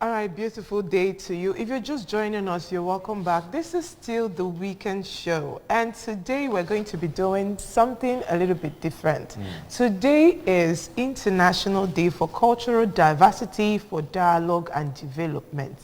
All right, beautiful day to you. If you're just joining us, you're welcome back. This is still the weekend show, and today we're going to be doing something a little bit different. Today is International Day for Cultural Diversity, for Dialogue and Development.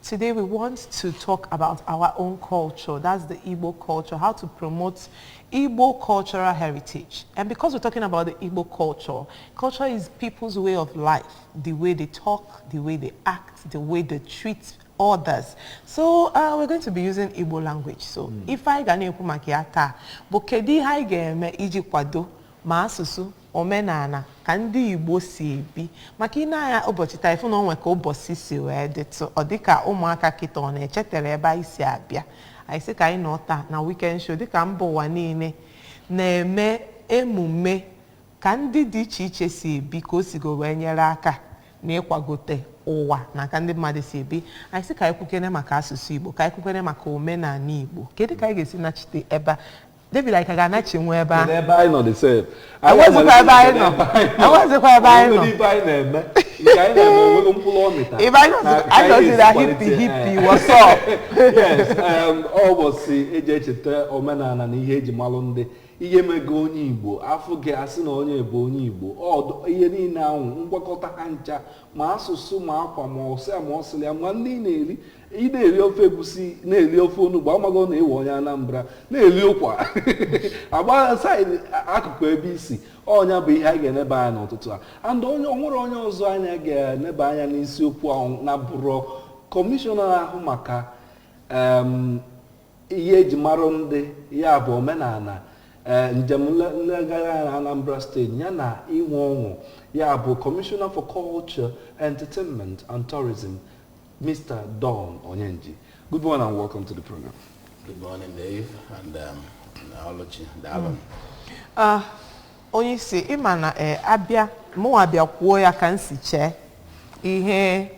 Today we want to talk about our own culture. That's the Igbo culture, how to promote Igbo cultural heritage. And because we're talking about the Igbo culture, culture is people's way of life, the way they talk, the way they act, the way they treat others. So we're going to be using Igbo language. So ife anyị ga na-ekwu maka ya taa bụ kedu ihe anyị ga-eme iji kwado ma asụsụ, omenala ka ndị Igbo si ebi, maka ị na-anya ụbọchị taa, ịfụ na onwe ka ụbọchị si wee dịtụ, ọ dịka ụmụaka kịta ọ na-echetara ebe anyị si abịa. Anyị sị ka anyị nọ taa na weekend show, dịka mba ụwa niile na-eme emume ka ndị dị iche iche si ebi, ka o sigo wee nyere aka na ịkwagote ụwa na ka ndị mmadụ si ebi. Anyị sị ka anyị kwukene maka asụsụ Igbo, ka anyị kwukene maka omenala Igbo. Kedu ka anyị ga-esi nachite ebe a? David, anyị ka ga-anachinwu ebe Kedu ahụ? ebe anyị nọ dị sef? Enwezikwa ebe anyị nọ. Enwezikwa ebe anyị nọ. Enwego ife anyị na-eme, nke anyị na-eme enwego mkpụrụ ọ mịta. Ebe anyị nọzi, anyị nọzi na hippie hippie, what's up? Yes, ọ ụbọchị eji echeta omenala na ihe eji malụ ndị, ihe mego onye Igbo afọ gị asị na onye bụ onye Igbo. Ọdụ ihe niile ahụ ngwakọta ha ncha, ma asụsụ, ma akwa, ma ọsị ma ọsịlị ya, ma ndị na-eri, ị na-eri ofe egusi, na-eri ofe onugbu, amago na ịwụ onye Anambra, na-eri ụkwa agba side akụkụ ebe isi ọnya bụ ihe anyị ga-eneba anya n'ụtụtụ a. And onye onwere onye ọzọ anyị ga-eneba anya n'isiokwu ahụ na bụrụ kọmishọna na-ahụ maka ihe eji marụ ndị ya bụ omenala, njem nlegharị anya na Anambra Steeti, ya na inwe ọṅụ, ya bụ Commissioner for Culture, Entertainment and Tourism, Mr. Don Onyenji. Good morning and welcome to the program. Good morning, Dave, and Oluchi. Daalụ. Ah, onye isi, ịma na abịa mụnwa bịa kwuo ya ka m si chee ihe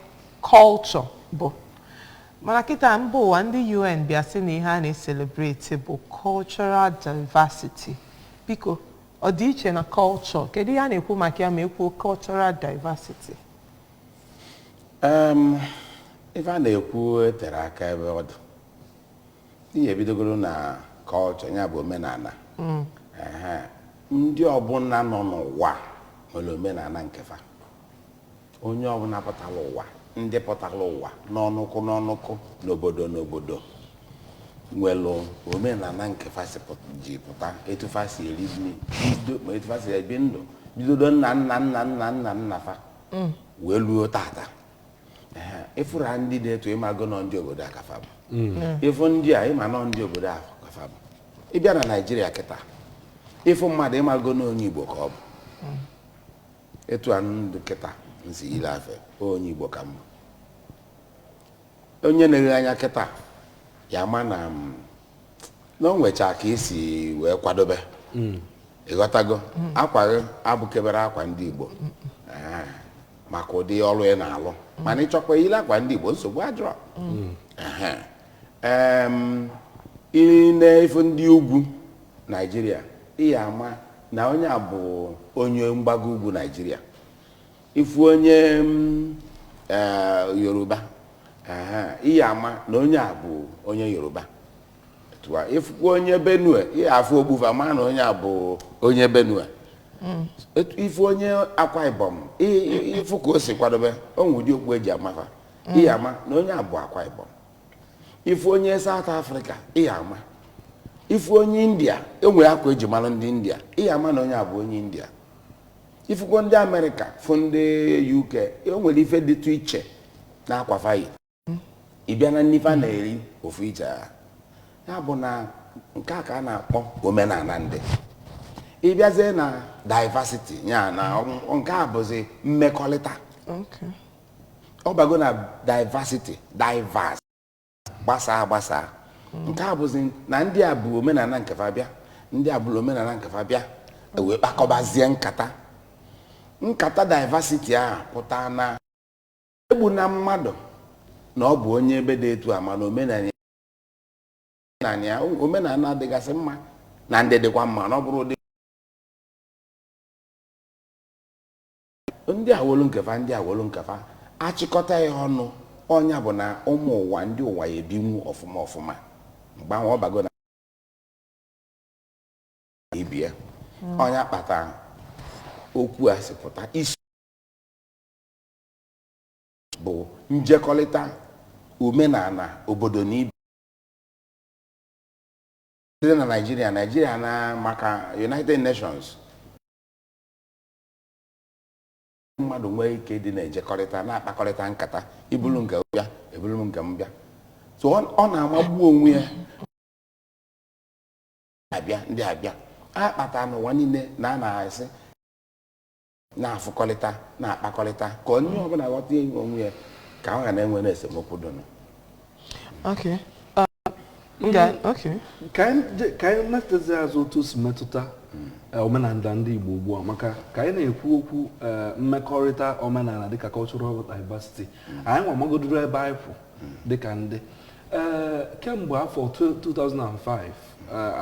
culture bụ, mana kịta mba ụwa, ndị UN bịa sị na ihe a na-ecelebrate bụ cultural diversity. Biko, ọ dị iche na culture? Kedu ihe a na-ekwu maka ya ma ekwuo cultural diversity? Ife a na-ekwu tere aka ebe ọ dị. Ihe ebidogoro na culture, ya bụ omenala. Ehe. Ndị ọbụla nọ n'ụwa nwere omenala nke fa. Onye ọbụla pụtara ụwa, ndị pụtara ụwa n'ọnụkụ n'ọnụkụ, n'obodo n'obodo, nwere omenala nke fa si ji pụta, etu fa si eri nri, bido ma etu fa si ebi ndụ, bidodo nna nna nna nna nna nna fa wee luo tata. Ehe, ịfụra ndị dị etu, ịmago nọ ndị obodo a kafa bụ, ịfụ ndị a, ịma nọ ndị obodo a kafa bụ. Ịbịa na Naijiria kịta, ịfụ mmadụ, ịmago na onye Igbo ka ọ bụ. Etu a ndụ kịta nsi ile afe, onye Igbo ka mbụ. Onye na-eghe anya kịta ya ma na na o nwechaa ka esi wee kwadobe, ịghọtago? Akwa gị abụkebere akwa ndị Igbo. Ee, maka ụdị ọrụ ị na-alụ, mana ịchọkwa ile akwa ndị Igbo, nsogbu adịrọ. Ehe. Ị na-efu ndị ugwu Naijiria, ị ya ama na onye a bụ onye mgbago ugwu Naijiria. Ifu onye Yoruba, ehe, ị ya ama na onye a bụ onye Yoruba. Tụwa ifukwa onye Benue, ị ya afụ ogbufa, ma na onye a bụ onye Benue. Ifu onye Akwa Ibom, ịfụ ka o si kwadobe, o nwe ụdị okpu eji amafa, ị ya ama na onye a bụ Akwa Ibom. Ifu onye South Africa, ị ya ama. Ifu onye India, enwere akwa eji mara ndị India, ị ya ama na onye a bụ onye India. Ifukwa ndị Amerịka, fụ ndị UK, o nwere ife dịtụ iche na akwa fayi. Ị bịa na nnife a na-eri, ofu iche ya. Ya bụ na nke a ka a na-akpọ omenala ndị. Ị bịazie na diversity ya, na nke a bụzi mmekọrịta. Ọ bago na diversity, diverse, gbasaa gbasaa. Nke a bụzi na ndị a bụ omenala nke fa bịa, ndị a bụrụ omenala nke fa bịa, wee kpakọbazie nkata. Nkata diversity ahụ pụta na egbu na mmadụ na ọ bụ onye ebe dị etu a, mana omenala ya, omenala adịgasị mma na ndị dịkwa mma, na ọ bụrụ ụdị ndị awolu nkefa, ndị awolu nkefa. Achịkọta ya ọnụ, ọnya bụ na ụmụ ụwa, ndị ụwa ya ebinwu ọfụma ọfụma. Mgbe ahụ ọ bago na ibie, ọnya kpata okwu a si pụta isi bụ njekọrịta omenala obodo na ibe site na Naijiria na maka United Nations. Mmadụ nwee ike dị na-ejekọrịta, na-akpakọrịta nkata, ibulu nke bịa, ebulu m nke m bịa. So ọ na-amagbu onwe ya. Abịa ndị abịa akpata n'ụwa niile na a na-asị na-afụkọrịta, na-akpakọrịta, ka onye ọbụla ghọta ihe onwe ya, ka ọ ghara na-enwe esemokwu dụnụ. Okay. Okay. Ka anyị natezi azụ otu o si metụta omenala ndị Igbo ugbu a, maka ka anyị na-ekwu okwu mmekọrịta omenala dịka cultural diversity, anyị nwa magodoro ebe anyị kwụ dịka ndị kemgbe afọ 2005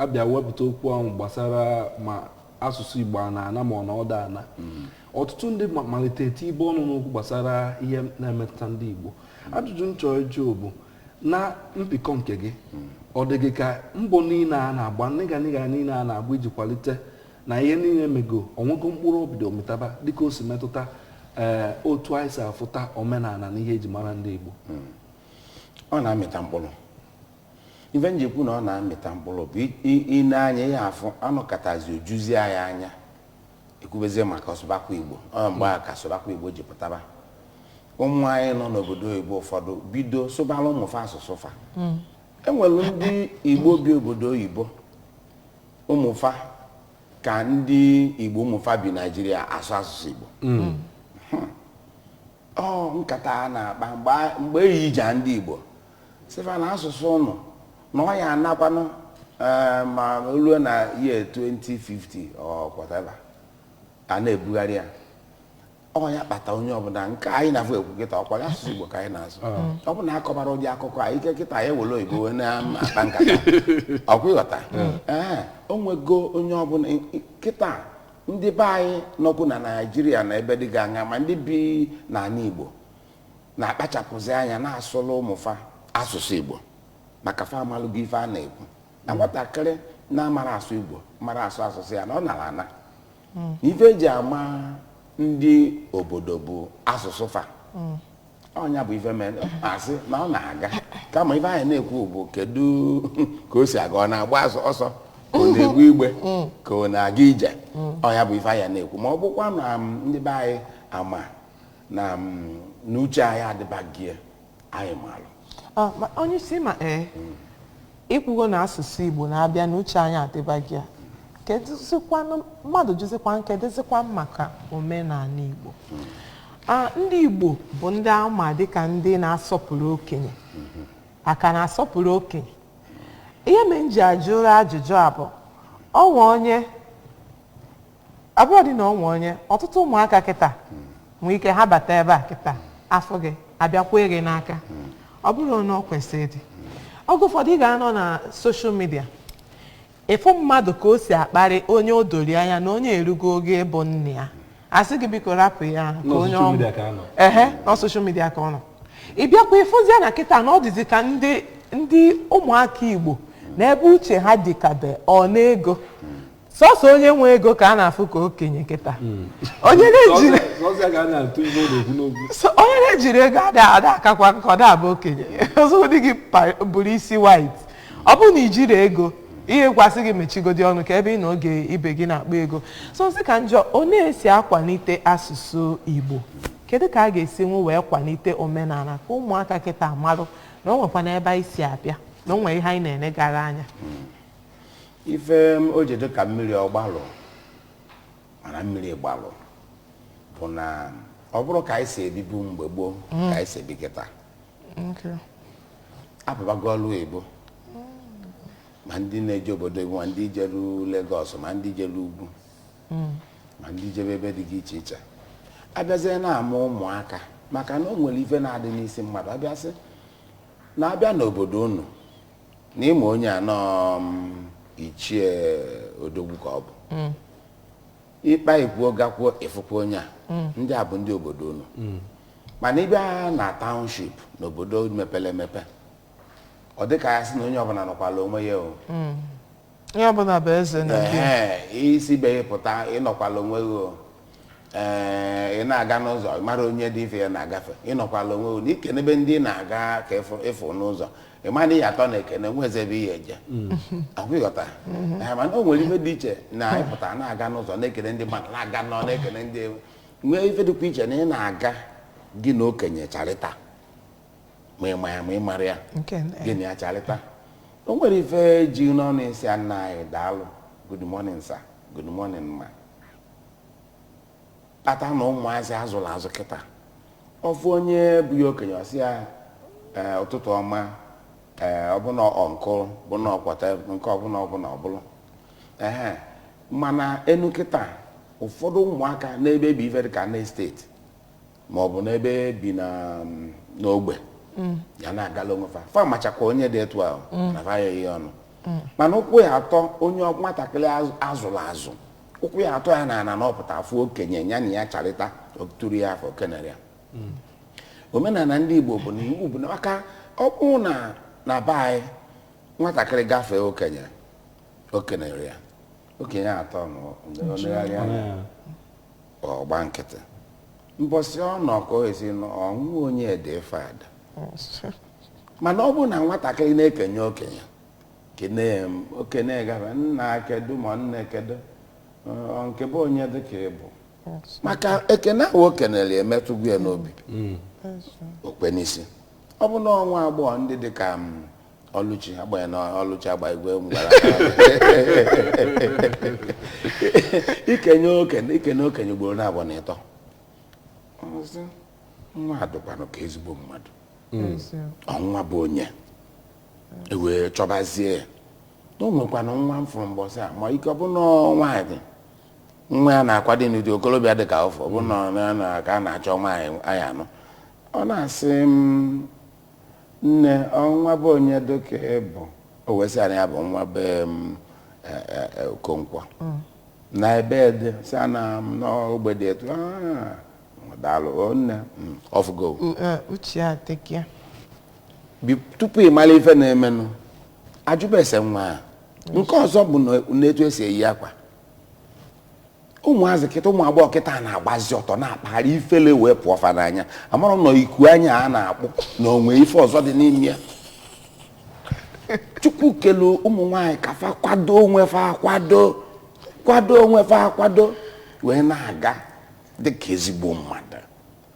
abịa wepụta okwu ahụ gbasara ma asụsụ Igbo a na-ana ma ọ na ọda ana. Ọtụtụ ndị malite eti ibe ọnụ n'okwu gbasara ihe na-emetụta ndị Igbo. Ajụjụ m chọrọ ịjụ bụ, na mpịkọ nke gị, ọ dị gị ka mbọ niile a na-agba, nịga nịga niile a na-agba iji kwalite na ihe niile mego onwego mkpụrụ obido metaba, dịka o si metụta otu anyị si afụta omenala na ihe eji mara ndị Igbo? Ọ na-amịta mkpụrụ. Ife njikwu na ọ na-amịta mkpụrụ bụ ine anya ihe afụ anọkọtazi ojuzie ya anya, ekwubezie maka ọsụbakwa Igbo. Ọ mgbe a ka sụbakwa Igbo ji pụtaba. Ụmụ anyị nọ n'obodo oyibo ụfọdụ bido sụbara ụmụfa asụsụ fa. Enwere ndị Igbo bi obodo oyibo, ụmụfa ka ndị Igbo ụmụfa bi Naijiria asụ asụsụ Igbo. Ọ nkata a na-akpa mgbe eyi ija ndị Igbo sịfa na asụsụ ụnụ na ọ ya anakwanụ, ma ruo na year 2050 or whatever, a na-ebugharị ya. Ọ ya kpata onye ọbụla nke anyị na-afụ ekwu kịta, ọkwa asụsụ Igbo ka anyị na-asụ. Ọ bụ na akọbara ụdị akụkọ a ike kịta, ya ewere oyibo wee na-akpa nkata ọkwa. Ịghọta? Ee, o nwego onye ọbụla kịta, ndị be anyị nọkwu na Naijiria na ebe dịga anya, ma ndị bi n'ala Igbo na-akpachapụzi anya na-asụlụ ụmụfa asụsụ Igbo, maka fa amalụgo ife a na-ekwu na nwatakịrị na-amara asụ Igbo mara asụ asụsụ ya na ọ nara ana. Ife eji ama ndị obodo bụ asụsụ fa. Ọnya bụ ife mere asị na ọ na-aga, kama ife anyị na-ekwu bụ kedu ka o si aga, ọ na-agba asụ ọsọ, ka ọ na-egbu igbe, ka ọ na-aga ije. Ọnya bụ ife anyị na-ekwu. Ma ọ bụkwa na ndị be anyị ama na n'uche anyị adịbaghị anyị malụ. Ah, ma onye isi, ma ikwugo na asụsụ Igbo na-abịa n'uche anyị adịbaghị ya, kedụzikwanụ mmadụ jụzikwa, kedụzikwa maka omenala Igbo? Ah, ndị Igbo bụ ndị ama dịka ndị na-asọpụrụ okenye, aka na-asọpụrụ okenye. Ihe mere m ji ajụrụ ajụjụ a bụ ọnwa onye abụọ dị na ọnwa onye ọtụtụ ụmụaka kịta nwee ike ha bata ebe a kịta, afọ gị abịakwa gị n'aka. Ọ bụrụ na ọ kwesịrị ịdị, oge ụfọdụ ị ga-anọ na social media ịfụ mmadụ ka o si akparị onye o dori anya na onye erugo oge ịbụ nne ya, asị gị biko rapụ ya ka Nọ onye social ọ media ka a nọ. Ehe, na social media ka ọ nọ. Ị bịakwa ịfụzia na kịta na ọ dịzi ka ndị ụmụaka Igbo na ebe uche ha dịkabe ọ na-ego, sọsọ onye nwe ego ka a na-afụ ka okenye kịta. Onye na-ejiri Sọsọ ya ga na-atụ ife ọ na-ekwu n'okwu. So onye na-ejiri ego ada ada akakwa ka ọ da-abụ okenye. Ọzọ dị gị buru isi white, ọ bụrụ na ijiri ego, ihe kwasị gị mechigodi ọnụ ka ebe ị na oge ibe gị na-akpa ego. So nsị ka njọ ọ na-esi akwalite asụsụ Igbo, kedu ka a ga-esi nwe wee kwalite omenala ka ụmụaka kịta marụ na o nwekwa n'ebe anyị si abịa, na o nwere ihe anyị na-enegara anya? Ife m o ji dị ka mmiri ọgbalụ, mana mmiri gbalụ bụ na ọ bụrụ ka anyị si ebibu mgbe gboo ka anyị si ebi kịta. Apụbago ọlụ oyibo, ma ndị na-eje obodo oyibo, ma ndị jeru Lagos, ma ndị jeru ugwu, ma ndị jebe ebe dị iche iche, abịazie na-amụ ụmụaka, maka na o nwere ife na-adị n'isi mmadụ. Abịasị na-abịa n'obodo unu na ịma onye anọ ichie odogwu ka ọ bụ ịkpa ikwuo gakwuo ịfụkwa onye a. Ndị a bụ ndị obodo unu. Mana ịbịa na township, n'obodo mepere emepe, ọ dịka ya sị na onye ọbụla nọkwala onwe ya o. Ihe ọbụla bụ eze na ndị. Ehe, isi be pụta, ịnọkwala onwe gị o. Ee, ị na-aga n'ụzọ, ị mara onye dị ife ya na-agafe, ịnọkwala onwe gị na ikenebe ndị ị na-aga ka ịfụ n'ụzọ, ị ma na ihe atọ na ekene nweze ebe ihe eje akwụghọta. Ee, mana o nwere ife dị iche na ịpụta na-aga n'ụzọ na-ekene ndị mmadụ na-aga nọ na-ekene ndị, nwee ife dịkwa iche na ị na-aga gị na okenye charịta, ma ị ma ya ma ị mara ya. Nke gịnị ya charịta, o nwere ife ji n'ọnụ isi nna anyị, daalụ, good morning sir, good morning ma. Kpata na ụmụazị azụrụ azụ kịta, ọfụ onye bụ ya okenye, ọsị ya, "Ee, ụtụtụ ọma." Ee, ọbụna ọnkụ bụ na ọkwọta nke ọbụla ọbụla ọbụla. Ehe, mana enu kịta, ụfọdụ ụmụaka n'ebe bi ife dịka na steeti ma ọ bụ n'ebe bi na n'ogbe ya na-agala onwe fa, fa machakwa onye dị etu ahụ na fa ya ihe ọnụ, mana ụkwụ ya atọ onye nwatakịrị azụrụ azụ, ụkwụ ya atọ ya na ana na ọpụta afụ okenye ya na ya charịta, tụrụ ya afọ, kenere ya. Omenala ndị Igbo bụ na iwu bụ na maka ọ bụrụ na na be anyị, nwatakịrị gafee okenye, okenere ya, okenye atọ n'olegharị anya, ọgba nkịtị. Mbọsị ọ nọ ka o esi ọnwụ onye dị fada. Mana ọ bụrụ na nwatakịrị na-ekenye okenye, kene okenye gafe, nna kedu, ma nne kedu, ọ nke bụ onye dị ka ị bụ, maka ekene ahụ o kenere emetụgwu ya n'obi, okwe n'isi. Ọ bụ na ọnwa agbọghọ ndị dị ka m, Ọlụchi agbanyeghị na Ọlụchi agba igwe mgbara ikenye okenye, ikene okenye ugboro na abụọ na ịtọ, ọsị nwa adịkwanụ ka ezigbo mmadụ, ọnwa bụ onye ewee chọbazie ya na o nwekwana nwa m fụrụ mbọsị a, ma ike ọ bụ na nwaanyị nwa ya na-akwado n'ụdị okorobịa dị ka ọfọ, ọ bụ na ọ na ka a na-achọ nwaanyị anyị anụ, ọ na-asị m, nne, ọnwa bụ onye dịka bụ o wee sị ya na ya bụ nwa be m Okonkwo na ebe dị sị na m n'ogbe dị etu "Ah, daalụ o nne m, ọfụgo." Uche adịghị ya. Tupu ị mara ife na-emenụ, ajụba ese nwa a. Nke ọzọ bụ na n'etu esi eyi akwa ụmụazị kịta, ụmụ agbọghọ kịta na-agbazi ọtọ na-akpagharị, ifele wee pụọ fa n'anya. Amara m na iku anya a na-akpụ na onwe ife ọzọ dị n'ime ya. Chukwu kelu ụmụ nwaanyị ka fa kwado onwe fa, kwado kwado onwe fa, kwado wee na-aga dịka ezigbo mmadụ.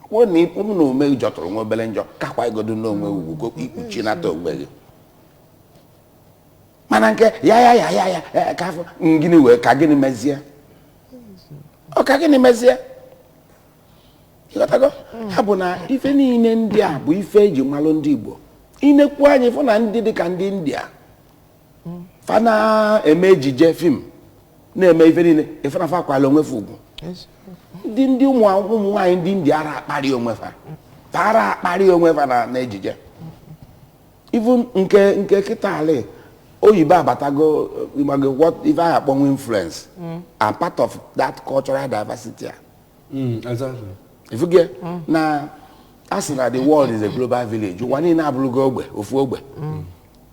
Kwuo na ụmụ na ome jọtụrụ nwa obere njọ, kakwa igodo n'onwe ugwu go ikpuchi nata onwe gị. Mana nke ya ya ya ya ya ka afọ gịnị wee ka gịnị mezie, ọ ka gịnị mezie, ịghọtago? Ha bụ na ife niile ndị a bụ ife eji malụ ndị Igbo. Inekwu anyị fụ na ndị dịka ndị India, fa na-eme ejije film, na-eme ife niile, ife na fa akwala onwe fa ugwu. Ndị ụmụ nwaanyị ndị India ara akparị onwe fa, fa ara akparị onwe fa na ejije. Even nke kịta ali oyibo abatago, ịmago what ife ahụ akpọnwụ influence are part of that cultural diversity a. Ifuge na a sị na the world is a global village, ụwa niile abụrụgo ogbe, ofu ogbe.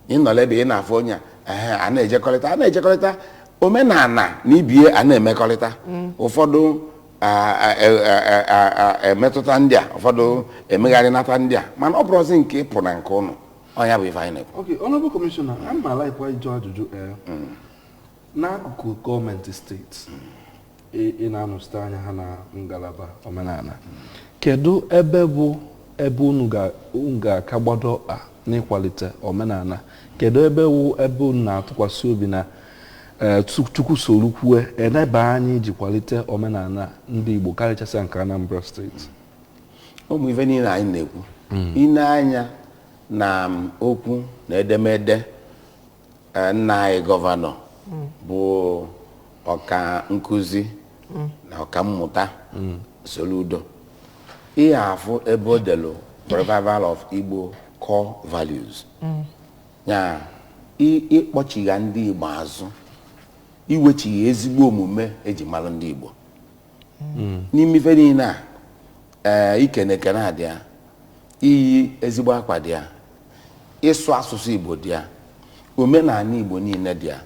Ịnọrọ ebe ị na-afụ onye a, ehe, a na-ejekọrịta, a na-ejekọrịta omenala na ibie, a na-emekọrịta. Ụfọdụ emetụta ndị a, ụfọdụ emegharị nata ndị a, mana ọ bụrụzi nke ịpụ na nke ụnụ, ọ ya bụ ife anyị na-ekwu. Okay, Honorable Commissioner, I'm like ịjụ ajụjụ n'akụkụ gọọmenti steeti ị na-anọchite anya ha na ngalaba omenala, kedu ebe bụ ebe unu ga-aka gbado ọkpa n'ịkwalite omenala? Kedu ebe wụ ebe unu na-atụkwasị obi na Chukwu soro kwue eneba anya iji kwalite omenala ndị Igbo, karịchasịa nke Anambra Steeti? Ụmụ ife niile anyị na-ekwu, ine anya na okwu na edemede nna anyị gọvanọ bụ ọka nkụzi na ọka mmụta Soludo, ihe afụ ebe o delu revival of Igbo core values ya, ịkpọchigha ndị Igbo azụ, iwechigha ezigbo omume eji malụ ndị Igbo. N'ime ife niile a, Ee, ikene ekene adị ya, iyi ezigbo akwa dị ya, ịsụ asụsụ Igbo dị ya, omenala Igbo niile dị ya,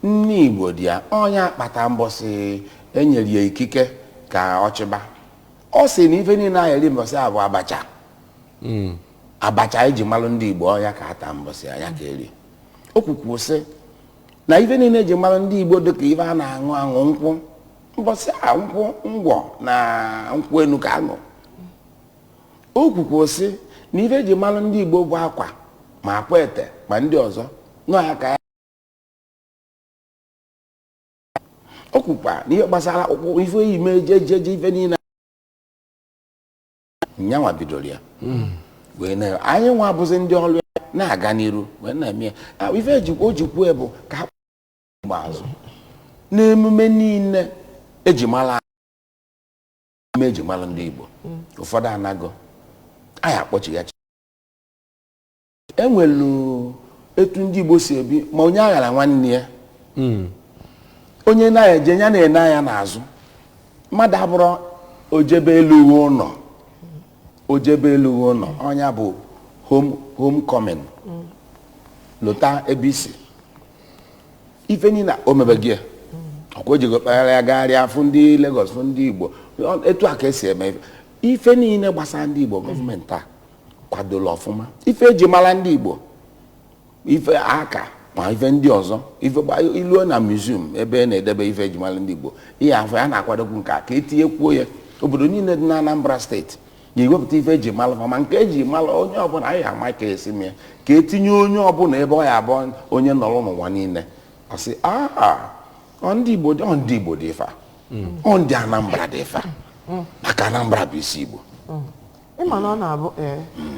nne Igbo dị ya. Onye akpata mbọsị enyere ya ikike ka ọ chịba, ọ sị na ife niile ahụ eri mbọsị a bụ abacha. Abacha eji malụ ndị Igbo, ọnya ka ata mbọsị anya ka eri. O kwukwu sị na ife niile eji malụ ndị Igbo dịka ife a na-aṅụ aṅụ, nkwụ mbọsị a, nkwụ ngwọ na nkwụ enu ka aṅụ. O kwukwu sị na ife eji malụ ndị Igbo bụ akwa, ma akwa ete ma ndị ọzọ nọ ya ka ya. O kwukwa na ihe gbasara ụkwụ, ife ime eje eje eje, ife niile nyanwa bidoro ya wee na anyị nwa bụzi ndị ọrụ ya na-aga n'iru wee na-eme ya. Ife o jikwuo bụ ka ha gba azụ n'emume niile eji mara emume eji mara ndị Igbo. Ụfọdụ anago anyị akpọchighachi. Enwelu etu ndị Igbo si ebi, ma onye aghara nwanne ya, onye na-eje ya na-ene anya n'azụ. Mmadụ abụrụ ojebe elu ụlọ, ojebe elu ụlọ, ọnya bụ homecoming, lụta ebe isi. Ife niile o mebegi ya, ọkwa o jigo kpagharị ya gagharịa, fụ ndị Lagos, fụ ndị Igbo. Etu a ka esi eme ife. Ife niile gbasara ndị Igbo, gọọmenti a kwadola ọfụma. Ife eji mara ndị Igbo, ife aka ma ife ndị ọzọ, ife iluo na museum ebe a na-edebe ife eji mara ndị Igbo, ihe afọ ya na-akwadokwu nke a ka etinyekwuo ya. Obodo niile dị na Anambra Steeti ga-ewepụta ife eji mara fa, ma nke eji mara onye ọbụla, anyị ama ka esi mee ka etinye onye ọbụla ebe ọ ya abụọ, onye nọrọ n'ụwa niile ọ sị, "Ah, ọ ndị Igbo dị, ọ ndị Igbo dị ife a, ọ ndị Anambra dị ife a," maka Anambra bụ isi Igbo. Ịma na ọ na-abụ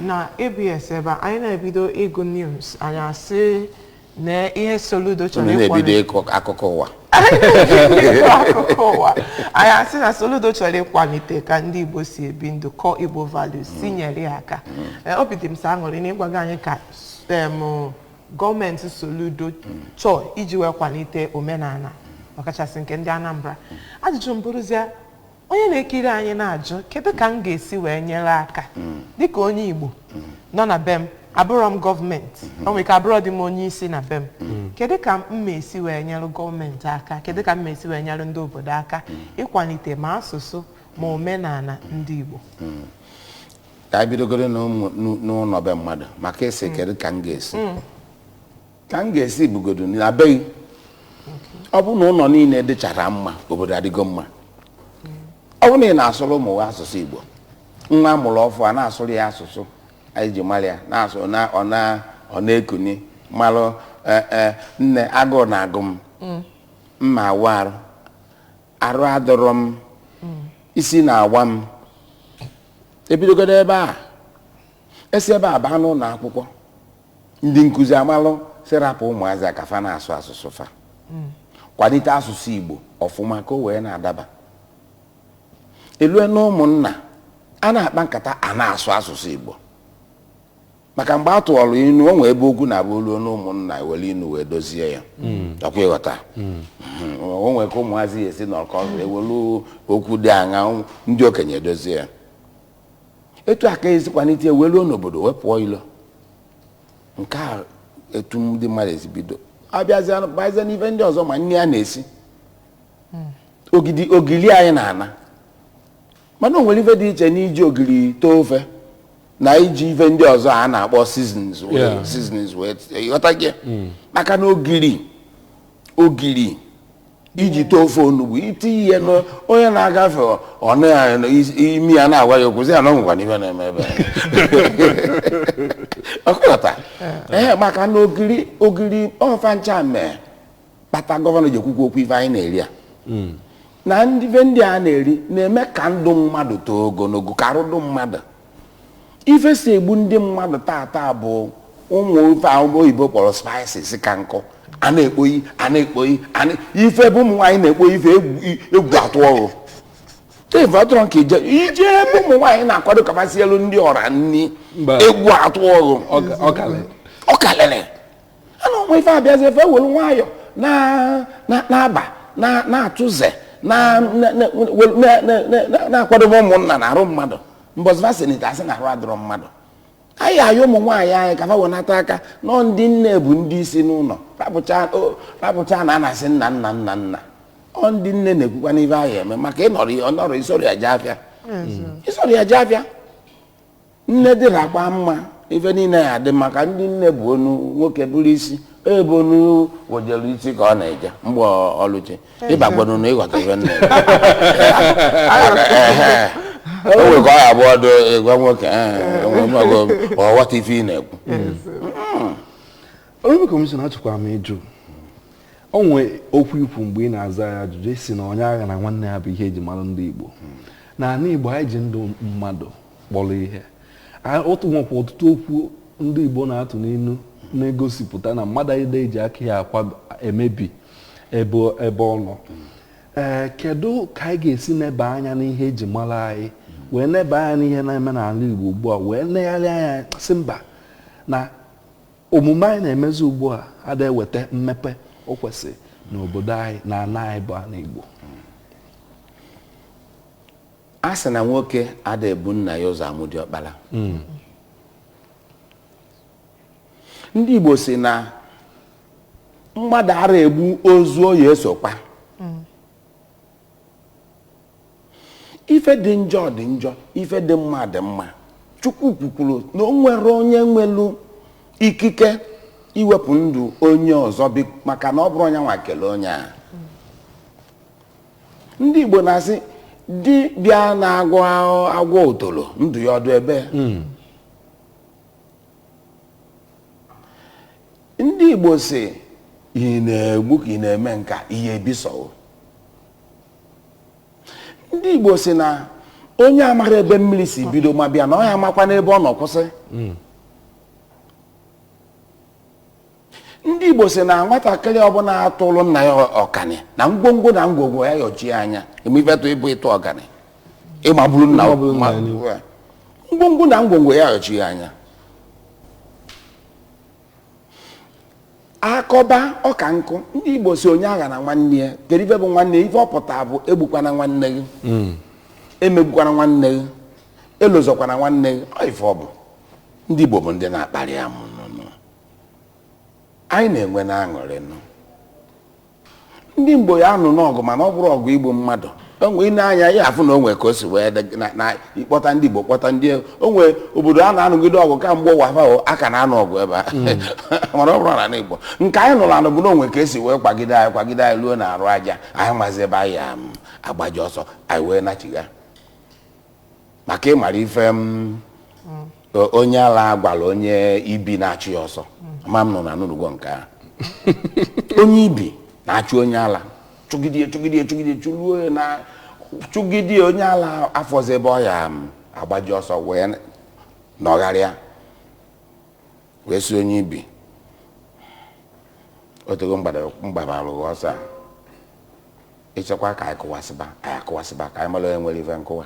na ABS ebe a, anyị na-ebido ịgụ news, anyị asị na ihe Soludo chọrọ Unu na-ebido ịkwalite ịkọ akụkọ ụwa. Ịkọ akụkọ ụwa, anyị asị na Soludo chọrọ ịkwalite ka ndị Igbo si ebi ndụ, kọ Igbo values, si nyere ya aka. Obi dị m sọ aṅụrị na ịgwago anyị ka gọọmenti Soludo chọọ iji wee kwalite omenala, ọkachasị nke ndị Anambra. Ajụjụ m bụrụzie, onye na-ekiri anyị na-ajụ, kedu ka m ga-esi wee nyere aka dịka onye Igbo nọ na be m? Abụrọ m gọọmenti, o nwere ike abụrọ dị m onye isi na be m. Kedu ka m ma-esi wee nyere gọọmenti aka? Kedu ka m ma-esi wee nyere ndị obodo aka ịkwalite ma asụsụ ma omenala ndị Igbo? Ka anyị bidogoro n'ụlọ be mmadụ, maka isi kedu ka m ga-esi bugodo na be gị. Ọ bụ na ụlọ niile dịchara mma, obodo adịgo mma. Ọ bụ na ị na-asụrụ ụmụ gị asụsụ Igbo, nwa amụrụ ọfụ a na-asụrụ ya asụsụ anyị ji mara ya, na-asụ na ọ na ọ na-ekuni malụ, "Nne, agụụ na-agụ m, mma awụ arụ, arụ adọrọ m, isi na-awa m." Ebidogodo ebe a, esi ebe a baa n'ụlọ akwụkwọ, ndị nkụzi amalụ sirapụ ụmụazị a ka fa na-asụ asụsụ fa, kwalite asụsụ Igbo ọfụma ka o wee na-adaba elue na ụmụnna a na-akpa nkata, a na-asụ asụsụ Igbo. Maka mgbe a tụọrọ inu, o nwee ebe okwu na-abụ oluo na ụmụnna, ewere inu wee dozie ya. Ọkwa ịghọta? O nwee ka ụmụazị ya esi nọkọ, ewelu okwu dị aṅa, ndị okenye edozie ya. Etu a ka esikwanite wee luo n'obodo, wee pụọ ilo. Nke a etu ndị mmadụ esi bido abịazịa bazie n'ife ndị ọzọ, ma nri a na-esi, ogidi, ogili anyị na-ana. Mana o nwere ife dị iche n'iji ogiri too ofe na iji ife ndị ọzọ a na-akpọ seasons seasonings wee ghọta gị. Maka na ogiri iji too ofe onugbu, itinye ihe na onye na-agafe ọ na imi ya na-agwa ya okwu, sị ya na ọ nwekwana ife na-eme ebe ọkụghọta. Ee, maka na ogiri ọfa ncha mee kpata gọvanọ ji ekwukwu okwu ife anyị na-eri a na ndị ife ndị a na-eri na-eme ka ndụ mmadụ too ogologo, ka arụdụ mmadụ. Ife si egbu ndị mmadụ tata bụ ụmụ ife ahụ oyibo kpọrọ spices, ka nkụ a na-ekpoyi a na-ekpoyi ife bụ ụmụ nwaanyị na-ekpoyi ife egwu atụ ọrụ ife atụrụ nke ije ije ebe ụmụ nwaanyị na-akwado kapasị elu ndị ọra nni. Mba. Egwu atụ ọrụ. Ọ kalị. Ọ kalịrị a na ụmụ ife abịazi efe welu nwayọ na na-aba na na-atụze na na- na- na- na- na- na- na-akwadobe ụmụnna na arụ mmadụ. Mbọsị fa senita asị na arụ adịrọ mmadụ. Anyị ayọ ụmụ nwaanyị anyị ka fa wenata aka nọ. Ndị nne bụ ndị isi n'ụlọ, rapụcha na a na-asị nna nna nna nna. Ọ ndị nne na-ekwukwa n'ife anyị eme maka ịnọrọ ọnọrọ isoro ya jee afịa, isoro ya jee afịa. Nne dịrakwa mma, ife niile ya dị maka ndị nne bụ onu nwoke bụrụ isi ebe onu wojere isi ka ọ na-eje mgbe ọlụchi ịbagwado na ịghọta ife nne o nwere ka ọ ya abụọ dị gwa nwoke ọ ghọta ife ị na-ekwu. Honorable Commissioner, achọkwara m ịjụ, o nwee okwu ikwu mgbe ị na-aza ya ajụjụ, esi na onye agha na nwanne ya bụ ihe eji mara ndị Igbo. Na ala Igbo, anyị ji ndụ mmadụ kpọrọ ihe. Otu nwekwa ọtụtụ okwu ndị Igbo na-atụ n'inu na-egosipụta na mmadụ anyị eji aka ya akwa emebi ebe ebe ọ nọ. Ee, kedu ka anyị ga-esi neba anya n'ihe eji mara anyị, wee neba anya n'ihe na-eme n'ala Igbo ugbu a, wee negharị anya sị mba, na omume anyị na-emezi ugbu a ada eweta mmepe o kwesịrị n'obodo anyị na ana anyị bụ ala Igbo? A sị na nwoke ada ebu nna ya ụzọ amụ diọkpara. Ndị Igbo si na mmadụ ara egbu ozu oyi esokwa. Ife dị njọ dị njọ, ife dị mma dị mma. Chukwu kwukwuru na o nwere onye nwelu ikike iwepụ ndụ onye ọzọ maka na ọ bụrụ onye nwa kelee onye a. Ndị Igbo na-asị di bịa na-agwọ agwọ otolo ndụ ya ọdụ ebe. Ndị Igbo si ị na-egbu ka ị na-eme nka ihe ebiso. Ndị Igbo si na onye amara ebe mmiri si bido ma bịa na ọ ya amakwa n'ebe ọ nọ kwụsị. Ndị Igbo si na nwatakịrị ọbụla atụrụ nna ya ọkani na ngwongwo na ngwongwo ya yọchie anya emefetụ ịbụ ịtụ ọkani ịmagburu nna ngwongwo na ngwongwo ya yọchie anya. Akọba ọka nkụ. Ndị Igbo si onye agha na nwanne ya. Kedu ife bụ nwanne ya? Ife ọ pụta bụ egbukwana nwanne gị, emegbukwana nwanne gị, elozọkwana nwanne gị. Ọ ife ọ bụ. Ndị Igbo bụ ndị na-akparị amụ nụnụ. Anyị na-enwe na-aṅụrị nụ. Ndị Igbo ya anụ n'ọgụ, mana ọ bụrụ ọgụ igbu mmadụ, onwe ị na-anya ya afụ na o nwere ka o si wee na ịkpọta ndị Igbo, kpọta ndị onwe obodo a na-anụgide ọgụ kamgbe ụwa fa aka na-anụ ọgụ ebe a. Mana ọ bụrụ na Igbo nke anyị nụrụ anụ bụ na onwe ka esi wee kwagide anyị, kwagide anyị ruo na arụ aja anyị, mazi ebe anyị agbaji ọsọ anyị wee nachigha maka ịmara ife m onye ala gwara onye ibi na-achụ ya ọsọ. Ama m nọ na anụrụgo nke ahụ, onye ibi na-achụ onye ala, chụgide chụgide chụgide chụruo na chụgide onye ala afọzi ebe ọ ya agbaji ọsọ wee nọgharịa wee si onye ibi otego mgbabara ọsọ a, ịchekwa ka anyị kụwasịba, anyị akụwasịba ka anyị mara onye nwere ife nkụwa.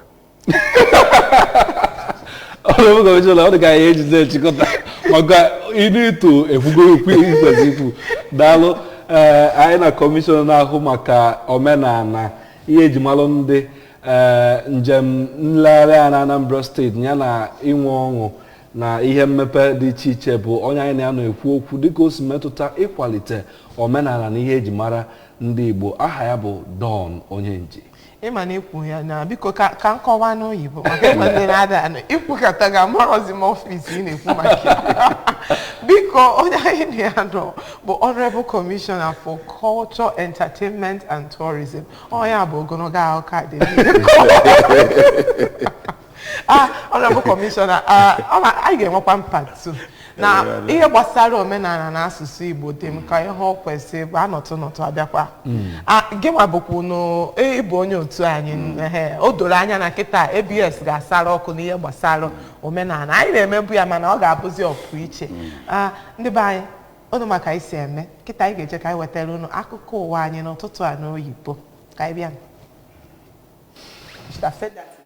Honorable Commissioner, ọ dị ka anyị ejide echikọta maka ịnụ ito ekwugo okwu ikwesị ikwu. Daalụ. Ee, anyị na kọmishọna na-ahụ maka omenala, ihe eji malụ ndị, ee, njem nlegharị anya na Anambra Steeti ya na inwe ọṅụ na ihe mmepe dị iche iche bụ onye anyị na-anọ ekwu okwu dịka o si metụta ịkwalite omenala na ihe eji mara ndị Igbo. Aha ya bụ Don Onyenji. Ịma na ikwu ya na biko ka nkọwa n'oyibo maka ịma ndị na-ada anụ ikwukọta ga amarọzi m ọfịs ị na-ekwu maka ya. Biko, onye anyị na ya nọ bụ Honorable Commissioner for Culture, Entertainment and Tourism. Ọ ya bụ ogologo akụkọ a dị niile. Ah, Honorable Commissioner, ah, anyị ga-enwekwa mpatu na ihe gbasara omenala na asụsụ Igbo dị m ka ihe ọ kwesịrị bụ anọtụ nọtụ abịakwa. Ah, gịnwa bụkwa ịbụ onye otu anyị. Ehe, o doro anya na kịta ABS ga-asara ọkụ n'ihe gbasara omenala anyị na-emebu ya, mana ọ ga-abụzi ọpụ iche. Ah, ndị be anyị, unu maka anyị si eme kịta, anyị ga-eje ka anyị wetara unu akụkọ ụwa anyị n'ụtụtụ a n'oyibo. Ka anyị bịa. Should have said that.